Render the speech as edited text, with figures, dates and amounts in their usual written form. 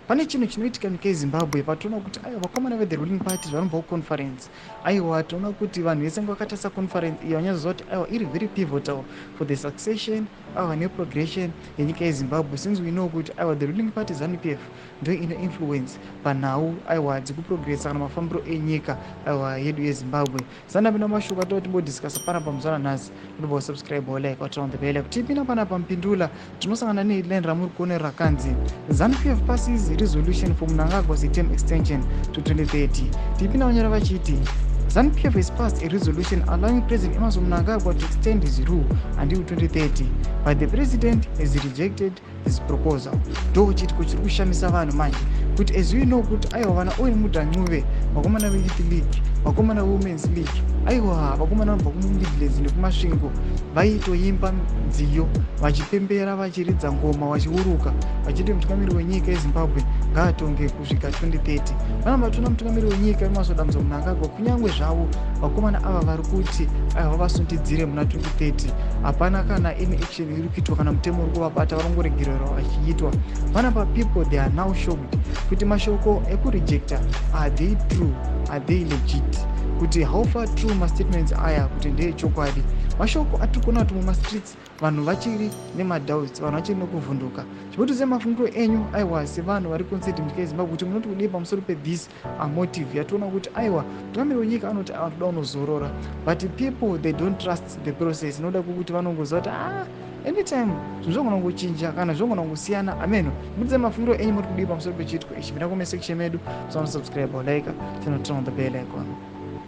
Pane chinhu chinoitika munyika yeZimbabwe patoona kuti aiwa, vakomana vethe ruling party vanobva kuconference. Aiwa, toona kuti vanhu vese nga vakatarisa conference iyo, vanyazoziva kuti aiwa, iri very pivotal for the succession, aiwa, neprogression yenyika yeZimbabwe, since we know kuti aiwa, the ruling party ZANU PF ndo ine influence panhau, aiwa, dzekuprogressa kana mafambiro enyika, aiwa, yedu yeZimbabwe. Sanapinda mashoko atova timbodiscussa panapa muzuva ranhasi. Ndobva wasubscribe, walike, waturn on the bell. Kuti tipinda panapa mupindula, tinosangana neheadline ramuri kuona rakanzi "ZANU PF passes resolution for Mnangagwa's term extension to 2030". Tipinda vanyora vachiti ZANU PF has passed a resolution allowing President Emmerson Mnangagwa to extend his rule until 2030, but the president has rejected his proposal. Ndo chiitiko chiri kushamisa vanhu manje, kuti as we know kuti aiwa, vana Owen Mudha Ncube, vakomana veyouth league, vakomana vewomens league, aiwa, vakomana vanobva kuMidlands nekuMasvingo, vaitoimba nziyo vachipembera, vachiridza ngoma, vachiuruka vachiti mutungamiri wenyika yeZimbabwe ngaatonge kusvika 2030. Vanamba toona mutungamiri wenyika Emmerson Dambudzo Mnangagwa, kunyange zvavo vakomana ava vari kuti aiwa, vavasundidzire muna 2030, hapana kana any action iri kuitwa kana mutemo uri kuvabata, varongoregererwa vachiitwa. Vanapa people, they are now shocked kuti mashoko ekurejecta, are they true? Are they legit? Kuti how far true mastatements aya, kuti ndeechokwadi? Mashoko atiri kuona kuti mumastreets vanhu vachiri nemadoubts, vanhu vachiri nekuvhunduka. Chimbotiudzai mafungiro enyu, aiwa, sevanhu vari concerned munyika yeZimbabwe, kuti munoti kudii pamusoro pethis motive yationa kuti aiwa, mutungamiri wenyika anoti aiwa, toda unozorora, but people, they don't trust the process inoda kwekuti vanongoziva kuti ah, anytime zvinhu zvogona kungochinja kana zvogona kungosiyana. Ameno, mutiudzai mafungiro enyu, muri kudii pamusoro pechiitiko ichi? Pinda comment section medu, musana subscribe, like, channel, turn on the bell icon.